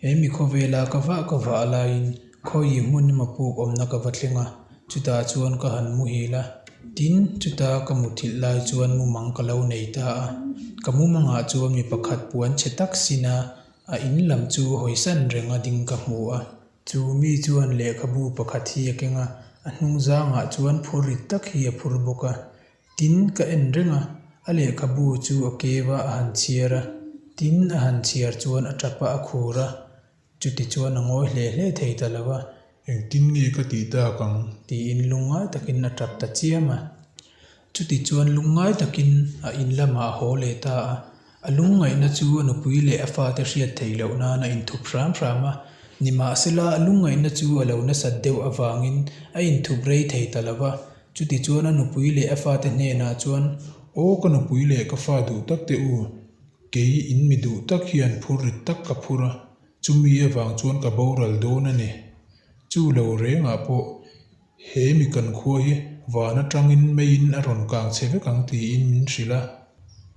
He mi khawvela ka vah ka vah laiin khawi hmun emaw puk awmna ka va thleng a, chutah chuan ka han muhil a. Tin, chuta ka muthilh lai chuan mumang ka lo nei ta a. Ka mumangah chuan mi pakhat puan chhe tak sin a, a in lam chu hawisan reng a ding ka hmu a. Chu mi chuan lehkhabu pakhat hi a keng a, a hnung zangah chuan phur rit tak hi a phur bawk a. Tin, ka en reng a, a lehkhabu chu a keu a, a han chhiar a. Tin, a han chhiar chuan a tap a, a khur a. Chutichuan a ngawi hle hle thei ta lo a. Engtin nge ka tih tak ang? Tiin lungngai takin a tap ta chiam a. Chutichuan lungngai takin a in lamah a haw leh ta a. A lungngaihna chu a nupui leh a fate hriat theih loh nan a inthup hram hram a. Nimahsela, a lungngaihna chu a lo nasat deuh avangin a inthup rei thei ta lo va. Chutichuan a nupui leh a fate hnenah chuan. Aw ka nupui leh ka fa duh tak te u, kei in mi duh tak hian phur rit tak ka phur a, chumi avang chuan ka boral dawn a ni. Chu lo rengah pawh He mi kan khua hi van atangin meiin a rawn kang chhe vek ang tiin min hrilh a.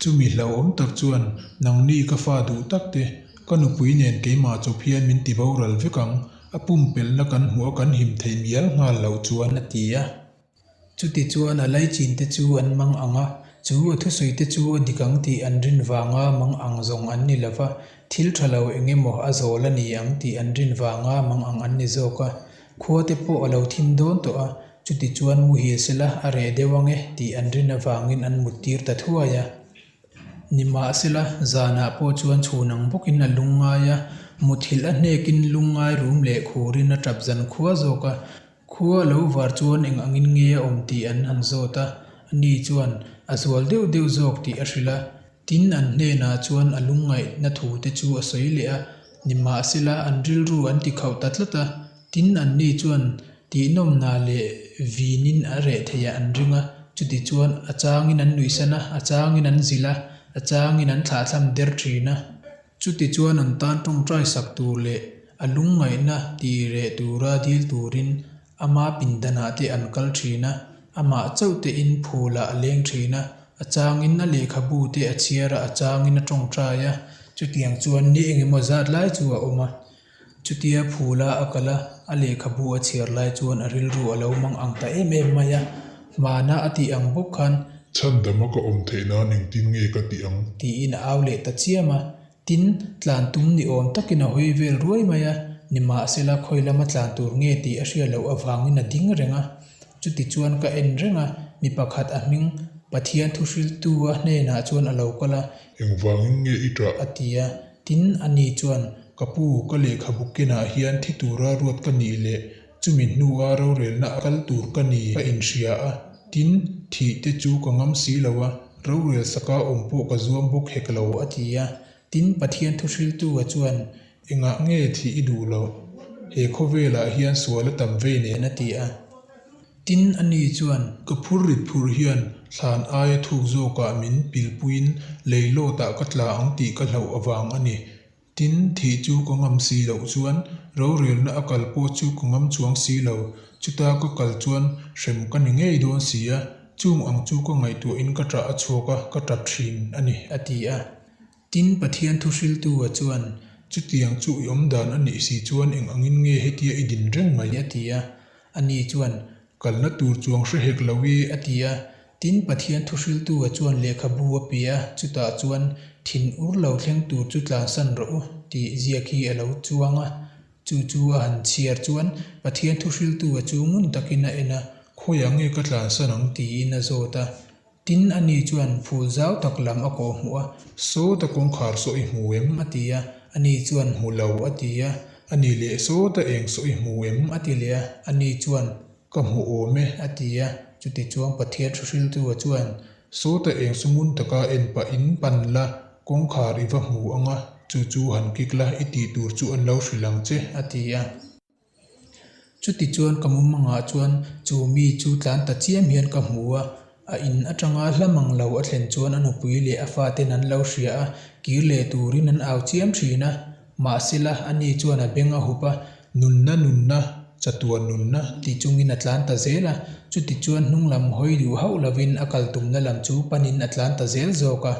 Chumi hlauhawm tak chuan nangni ka fa duh tak te, ka nupui nen keimah chawp hian min ti boral vek ang, a pumpelhna kan hmuh a kan him theih mial nghal loh chuan a ti a. Chutichuan a laichin te chu an mang ang a, chu a thusawi te chu a dik ang tih an rin vanga mang ang zawng an ni lo va, thil tha lo eng emaw a zawl a ni ang tih an rin vanga mang ang an ni zawk a. Khua te pawh a lo thim dawn tawh a, chutichuan muhil sela a reh deuh ang e tih an rin avangin an mut tir ta thuai a. Nimahsela, zanah pawh chuan chhun ang bawkin a lungngai a, muthilh a hnekin lungngai rum leh khurin a tap zan khua zawk a. Khua a lo var chuan eng angin nge a awm tih an han zawt a, ani chuan a zual deuh deuh zawk tih a hrilh a. Tin, an hnenah chuan a lungngaihna thu te chu a sawi leh a, nimahsela an rilru an ti khauh ta tlat a. Tin, anni chuan tihnawmna leh vinin a reh theih an ring a, chutichuan a changin an nuihsan a, a changin an zilh a, a changin an thlahthlam der thin a. Chutichuan an tan tawngtai sak tur leh a lungngaihna ti reh tura dil turin ama pindanah te an kal thin a, amah chauh tein phulah a leng thin a, a changin a lehkhabu te a chhiar a, a changin a tawngtai a, chutiang chuan ni engemaw zat lai chu a awm a. Chutia phula a kal a, a lehkhabu a chhiar lai chuan a rilru a lo mang ang ta em em mai a, hmana a tih ang bawk khan. Chhandama ka awm theih nan engtin nge ka tih ang? Tiin a au leh ta chiam a, tin, tlan tum ni awm takin a hawi vel ruai mai a, nimahsela khawi lama tlan tur nge tih a hriat loh avangin a ding reng a. Chutichuan ka en reng a, mi pakhat a hming Pathian thuhriltu a hnenah chuan a lo kal a. Engvangin nge i ṭah? A ti a, tin, ani chuan. Ka pu, ka lehkhabu kenah hian thi tura ruat ka nih leh chumi hnua rorelna a kal tur ka ni ka inhria a, tin, thih te chu ka ngam si lo a, rorel saka awm pawh ka zuam bawk hek lo. A ti a, tin, Pathian thuhriltu-a chuan. Engah nge thih i duh loh? He khawvelah hian sual a tam vei nen. A ti a, tin, ani chuan. Ka phur rit phur hian thlan aia thuk zawkah min pilpuiin leilawtah ka tla ang tih ka hlauh avang a ni. Tin, thih chu ka ngam si loh chuan rorelna a kal pawh chu ka ngam chuang si lo. Chuta ka kal chuan hrem ka ni ngei dawn si a, chung ang chu ka ngaihtuahin ka ṭah a chhuak a, ka ṭap ṭhin a ni. A ti a. Tin, Pathian thuhriltu-a chuan. Chutiang chu i awm dan a nih si chuan eng angin nge hetia i din reng mai? A ti a. Ani chuan. Kalna tur chuang hre hek lo i. A ti a. Tin, Pathian thuhriltu-a chuan lehkhabu a pe a, chutah chuan, Thin ur lo thleng tur chu tlansan rawh u, tih ziak hi a lo chuang a. Chu chu a han chhiar chuan Pathian thuhriltu-a chu ngun takin a en a. Khawiah nge ka tlansan ang? Tiin a zawt a. Tin, ani chuan phul zau tak lam a kawh hmuh a. Sawta kawngkhar saw i hmu em? A ti a. Ani chuan, Hmu lo, a ti a. Ani leh sawta eng saw i hmu em? A ti leh a. Ani chuan, Ka hmu awm e. A ti a. Chutichuan Pathian thuhriltu-a chuan. Sawta eng chu ngun taka en pahin pan la, kawngkhar i va hmu ang a, chu chu han kik la, i tih tur chu an lo hrilh ang che. A ti a. Chutichuan ka mumangah chuan chu mi chu tlan ta chiam hian ka hmu a, a in atanga hla mang lo a thlen chuan a nupui leh a faten an lo hria a, kir leh turin an au chiam thin a. Mahsela, ani chuan a beng a hup a. Nunna nunna, chatuan nunna. Ti chungin a tlan ta zel a, chutichuan hnung lam hawi duh hauh lovin a kal tumna lam chu panin a tlan ta zel zawk a.